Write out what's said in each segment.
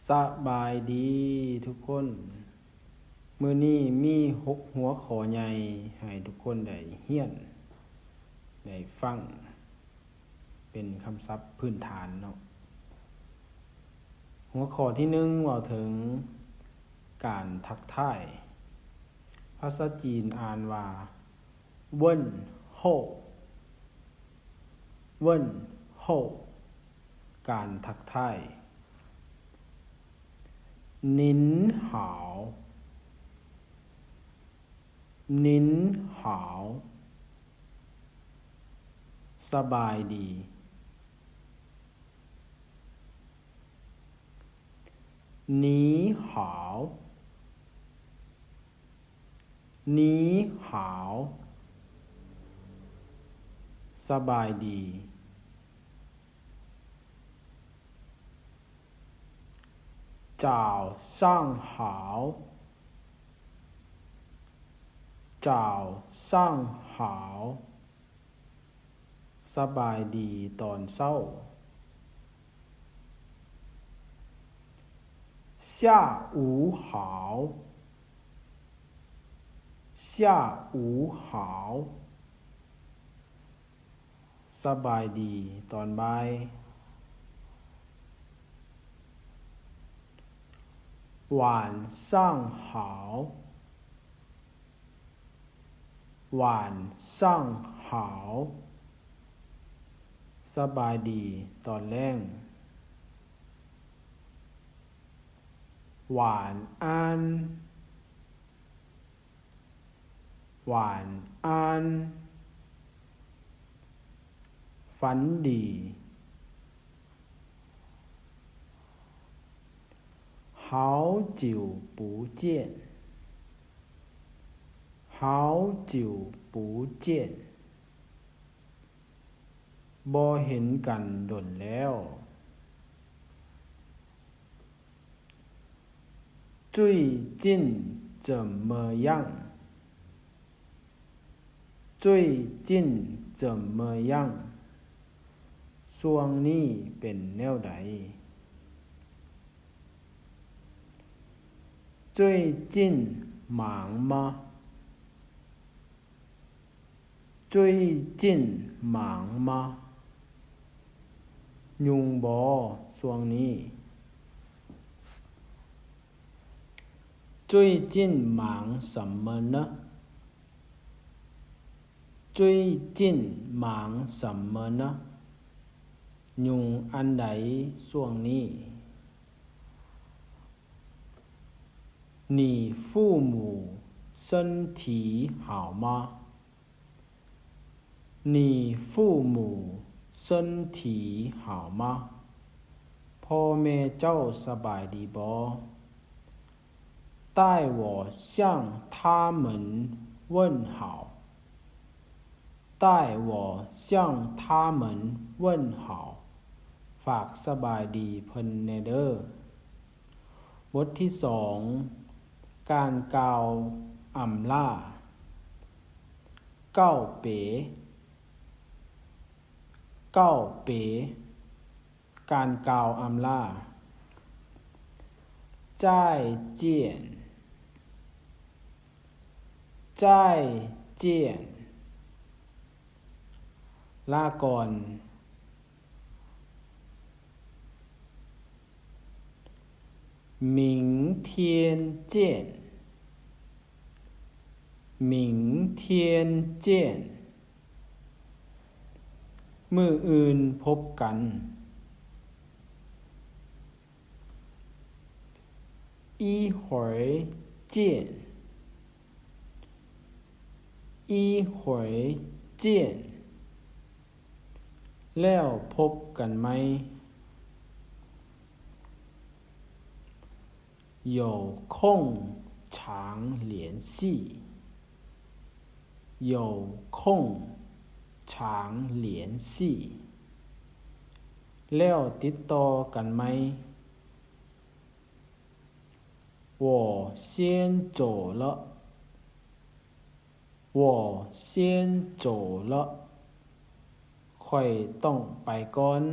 ສະບາຍດີທຸກຄົນ. ມື້ນີ້ມີຫົກຫົວຂໍ້ໃຫຍ່ໃຫ້ທຸກຄົນໄດ້ຮຽນ ໄດ້ຟັງ ເປັນຄຳສັບພື້ນຖານເນາະ. ຫົວຂໍ້ທີໜຶ່ງເວົ້າເຖິງການທັກທາຍ. ພາສາຈີນອ່ານວ່າ ເວີນໂຮ ເວີນໂຮ ການທັກທາຍ. ໜິນຫາວ ໜິນຫາວ ສະບາຍດີ. ໜີຫາວ ໜີຫາວ ສະບາຍດີ. 早上好 早上好 ສະບາຍດີຕອນເຊົ້າ. 下午好 下午好 ສະບາຍດີຕອນບ່າຍ. 晚上好 晚上好 ສະບາຍດີຕອນແລງ. 晚安 晚安 ຝັນດີ. 好久不见 好久不见 ບໍ່ເຫັນກັນດົນແລ້ວ. 最近怎么样 最近怎么样 ຊ່ວງນີ້ເປັນແນວໃດ? 最近忙吗 最近忙吗 ຫຍຸ້ງບໍ່ຊ່ວງນີ້? 最近忙什么呢 最近忙什么呢 ຫຍຸ້ງອັນໃດຊ່ວງນີ້? 你父母身体好吗 你父母身体好吗 ພໍ່ແມ່ເຈົ້າສະບາຍດີບໍ່? 带我向他们问好 带我向他们问好 ຝາກສະບາຍດີເພິ່ນແດ່ເດີ້. ບົດທີສອງ ການກ່າວອຳລາ 告别 告别 ການກ່າວອຳລາ. 再见 再见 ລາກ່ອນ. 明天见 明天见 ມື້ອື່ນພົບກັນ. 一会儿见 一会儿见 ແລ້ວພົບກັນໃໝ່. 有空常联系 有空常联系 ແລ້ວຕິດຕໍ່ກັນໃໝ່. 我先走了 我先走了 ຂ້ອຍຕ້ອງໄປກ່ອນ.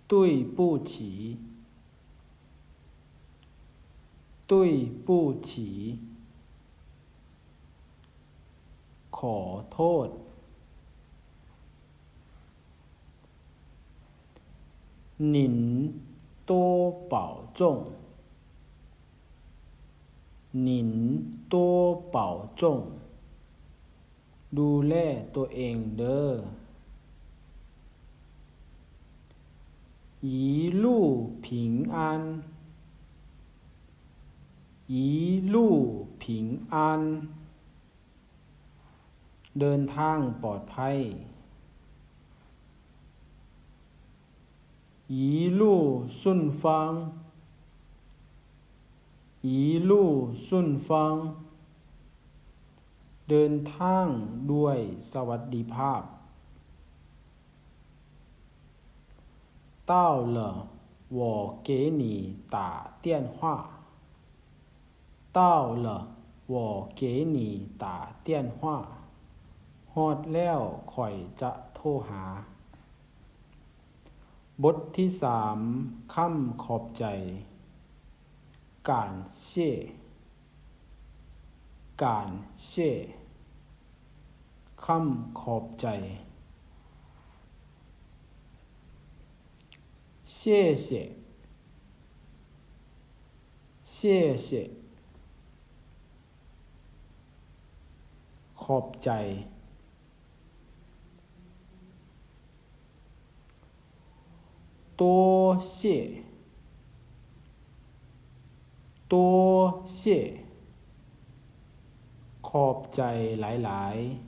对不起，对不起，ขอโทษ。您多保重，您多保重。 ดูแลตัวเองเด้อ。一路平安，一路平安，เดินทางปลอดภัย。 一路顺风，一路顺风，เดินทางด้วยสวัสดิภาพ。到了，我给你打电话。 到了，我给你打电话。ฮอดแล้ว ຂ້ອຍຈະໂທຫາ。 ບົດທີສາມ ຄຳຂອບໃຈ 感谢，感谢，ຄຳຂອບໃຈ。谢谢， 谢谢，ຂອບໃຈ。多谢，多谢，ຂອບໃຈຫຼາຍໆ。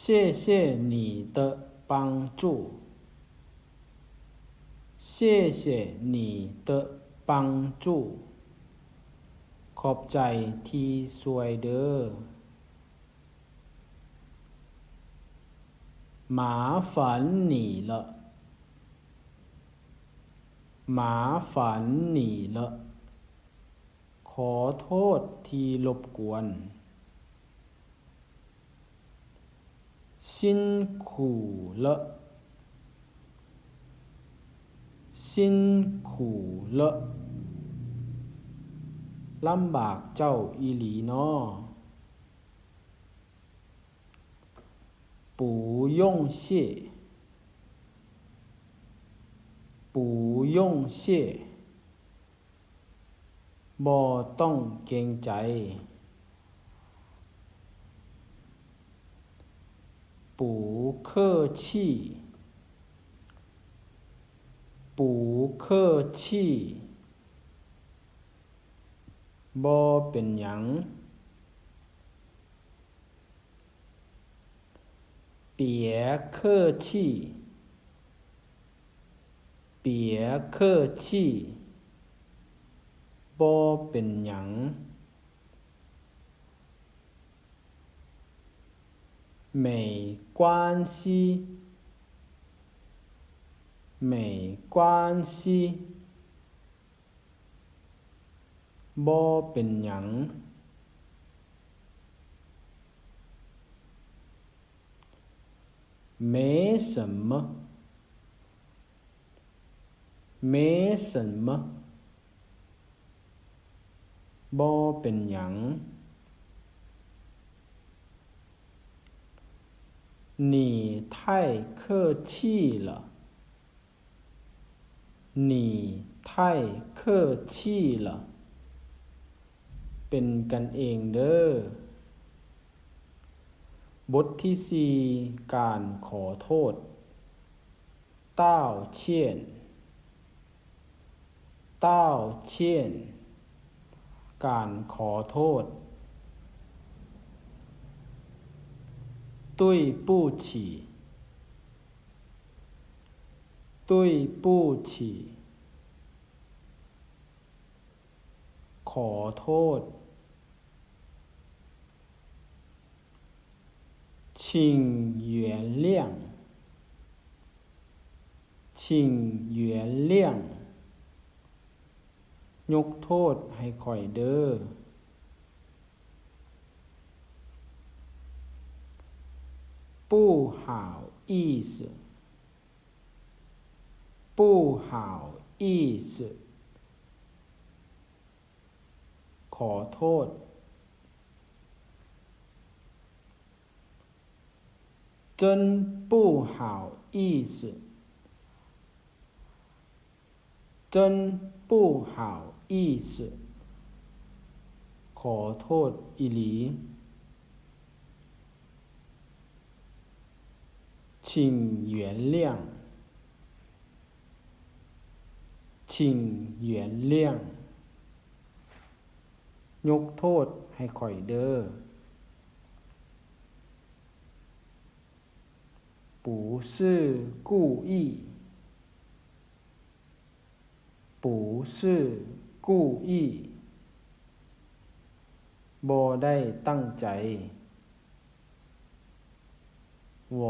谢谢你的帮助。谢谢你的帮助。ຂອບໃຈທີ່ຊ່ວຍເດີ້。麻烦你了。麻烦你了。 ຂໍໂທດທີ່ລົບກວນ。辛苦了，辛苦了，ລຳບາກເຈົ້າອີ່ຫຼີນໍ 不用谢，不用谢， ບໍ່ຕ້ອງເກງໃຈ。不客气，不客气，ບໍ່ເປັນຫຍັງ。 别客气，别客气，ບໍ່ເປັນຫຍັງ。没关系，没关系， ບໍ່ເປັນຫຍັງ. 没什么，没什么，ບໍ່ເປັນຫຍັງ. 你太客气了。 你太客气了，ເປັນກັນເອງເດີ້. ບົດທີສີ່ ການຂໍໂທດ. 道歉，道歉，ການຂໍໂທດ. 对不起， 对不起，ຂໍໂທດ. 请原谅，请原谅，ຍົກໂທດໃຫ້ຂ້ອຍເດີ້.不好意思，不好意思，ขอโทษ。真不好意思， 真不好意思，ຂໍໂທດອີ່ຫຼີ。请原谅，请原谅，ຍົກໂທດໃຫ້ຂ້ອຍເດີ້. 不是故意，不是故意，ບໍ່ໄດ້ຕັ້ງໃຈ。我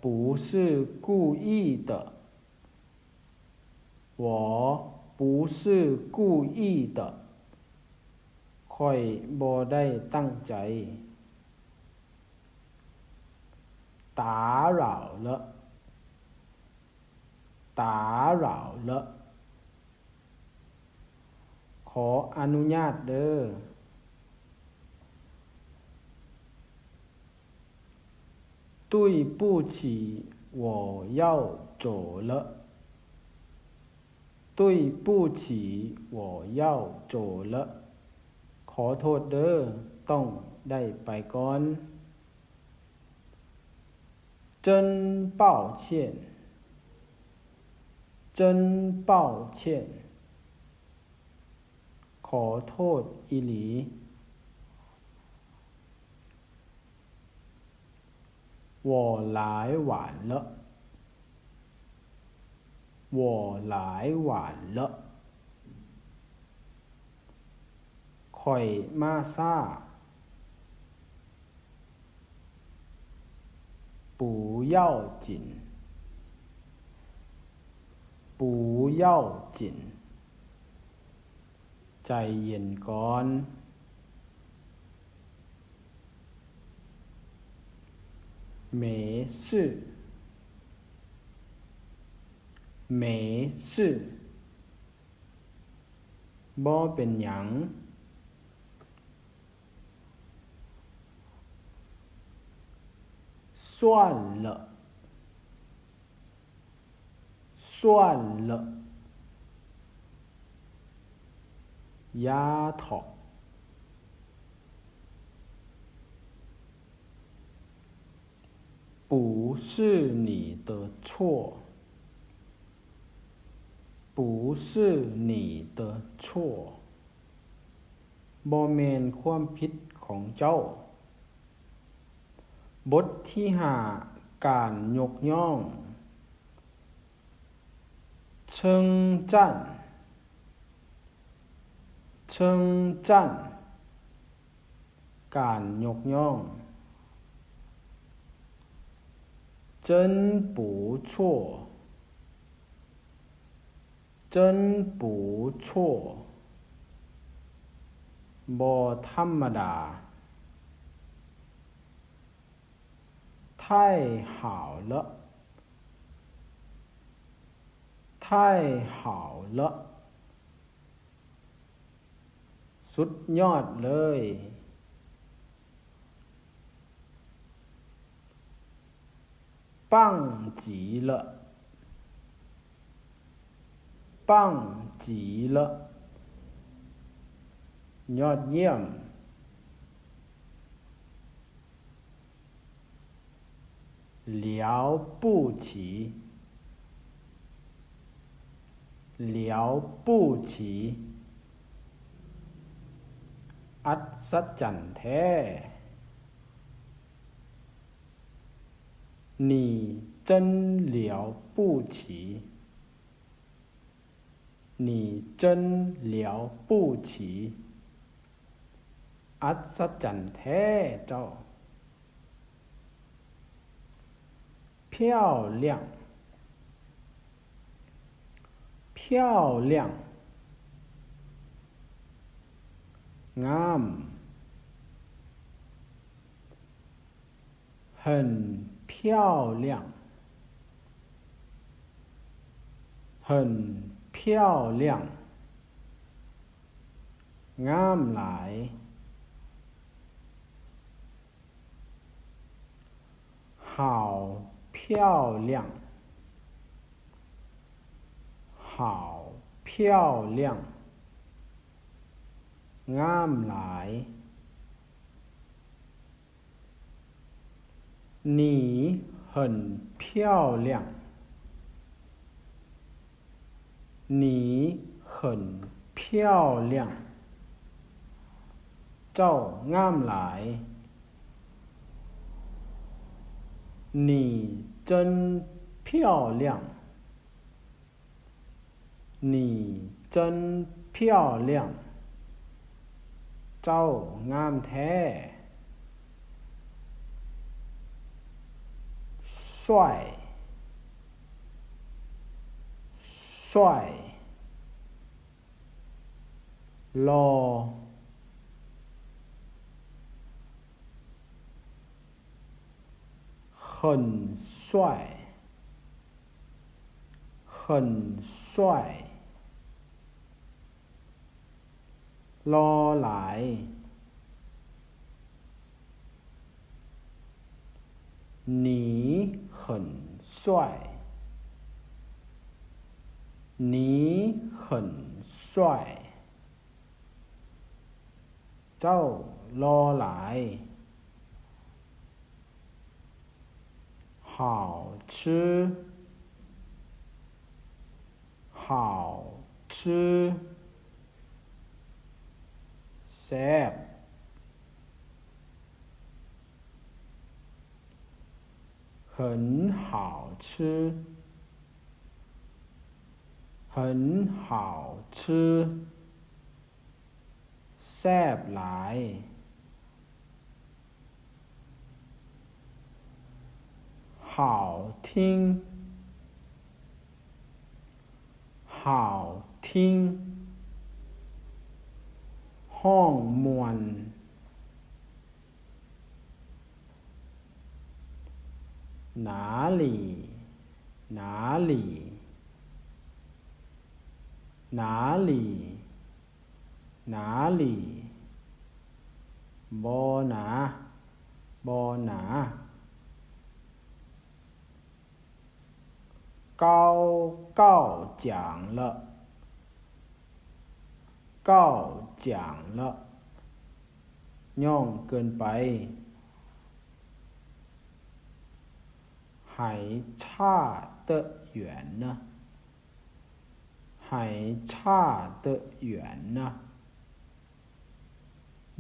不是故意的， 我不是故意的，ຂ້ອຍບໍ່ໄດ້ຕັ້ງໃຈ. 打扰了，打扰了， ຂໍອະນຸຍາດເດີ້. 对不起，我要走了。对不起，我要走了。ຂໍໂທດເດີ້ ຕ້ອງໄດ້ໄປກ່ອນ. 真抱歉，真抱歉， ຂໍໂທດອີ່ຫຼີ. 我来晚了，我来晚了，ຂ້ອຍມາຊ້າ. 不要紧，不要紧，ໃຈເຢັນກ່ອນ. 没事，没事， ບໍ່ເປັນຫຍັງ. 算了，算了，ຢ່າເຖາະ. 不是你的错，不是你的错，ບໍ່ແມ່ນຄວາມຜິດຂອງເຈົ້າ. ບົດທີຫ້າ ການຍົກຍ້ອງ. 称赞，称赞， ການຍົກຍ້ອງ. 真不错，真不错，ບໍ່ທຳມະດາ. 太好了，太好了， ສຸດຍອດເລີຍ. 棒极了，棒极了，ຍອດຢ້ຽມ. 了不起，了不起，ອັດສະຈັນແທ້. 你真了不起。 你真了不起，ອັດສະຈັນແທ້ເຈົ້າ. 漂亮，漂亮，ງາມ.很漂亮，很漂亮，งາມຫຼາຍ。好漂亮，好漂亮，งາມຫຼາຍ。 你很漂亮，你很漂亮，ເຈົ້າງາມຫຼາຍ。你真漂亮。 你真漂亮，ເຈົ້າງາມແທ້. 帅，帅，ຫຼໍ່。 很帅，很帅，ຫຼໍ່ຫຼາຍ. 你很帅，你很帅， ເຈົ້າຫຼໍ່ຫຼາຍ. 好吃，好吃，ແຊບ. 很好吃，很好吃，ແຊບຫຼາຍ. 好听，好听，ຮ້ອງມ່ວນ. 哪里？哪里？哪里？哪里？ ບໍ່ໜາ ບໍ່ໜາ. 高，高讲了，高讲了，ຍ່ອງເກີນໄປ. 还差得远呢，还差得远呢，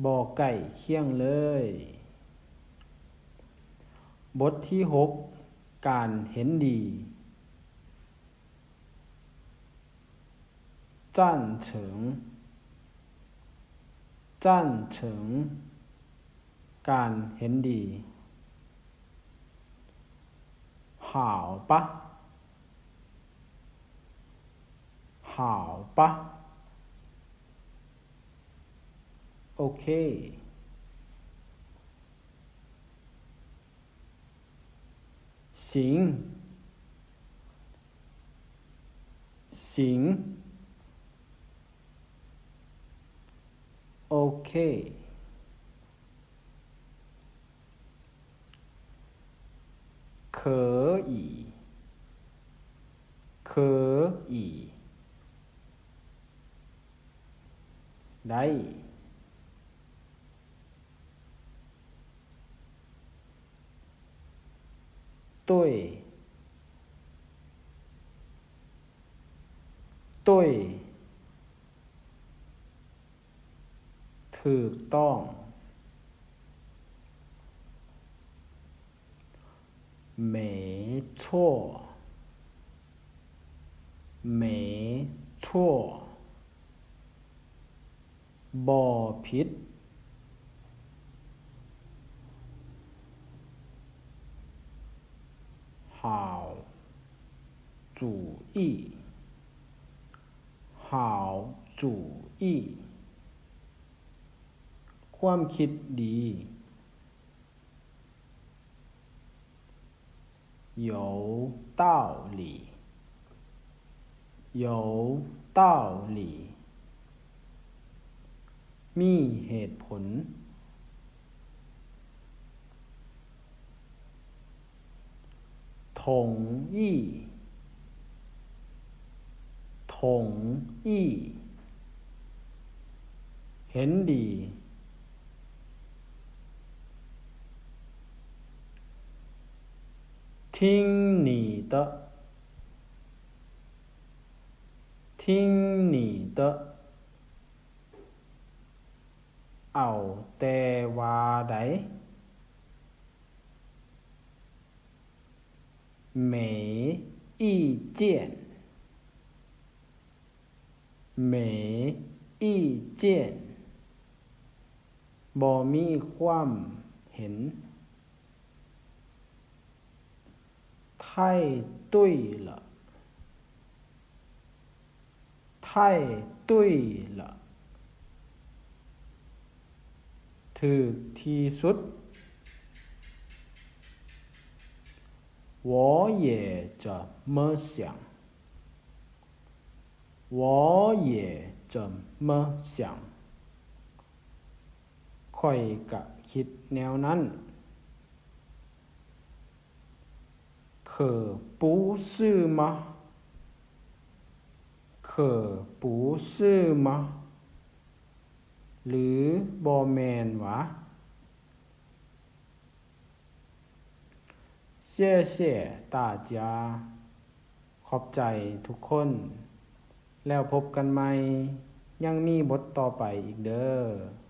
ບໍ່ໃກ້ຄຽງເລີຍ. ບົດທີຫົກ ການເຫັນດີ. 赞成，赞成， ການເຫັນດີ. 好吧，好吧， ໂອເຄ. 行，行，ໂອເຄ. 可以，可以，ໄດ້. 对，对， ຖືກຕ້ອງ. 没错，没错，ບໍ່ຜິດ. 好主意， 好主意， ຄວາມຄິດດີ.有道理 有道理 ມີເຫດຜົນ 同意 同意 ເຫັນດີ 听你的 听你的 ເອົາແຕ່ວ່າໃດ 没意见 没意见 ບໍ່ມີຄວາມເຫັນ 太对了 太对了 ຖືກທີ່ສຸດ 我也这么想 我也这么想 ຂ້ອຍກະຄິດແນວນັ້ນ 可不是吗 可不是吗 ຫຼື ບໍ່ແມ່ນຫວາ 谢谢大家 ຂອບໃຈທຸກຄົນ ແລ້ວພົບກັນໃໝ່ ຍັງມີບົດຕໍ່ໄປອີກເດີ້.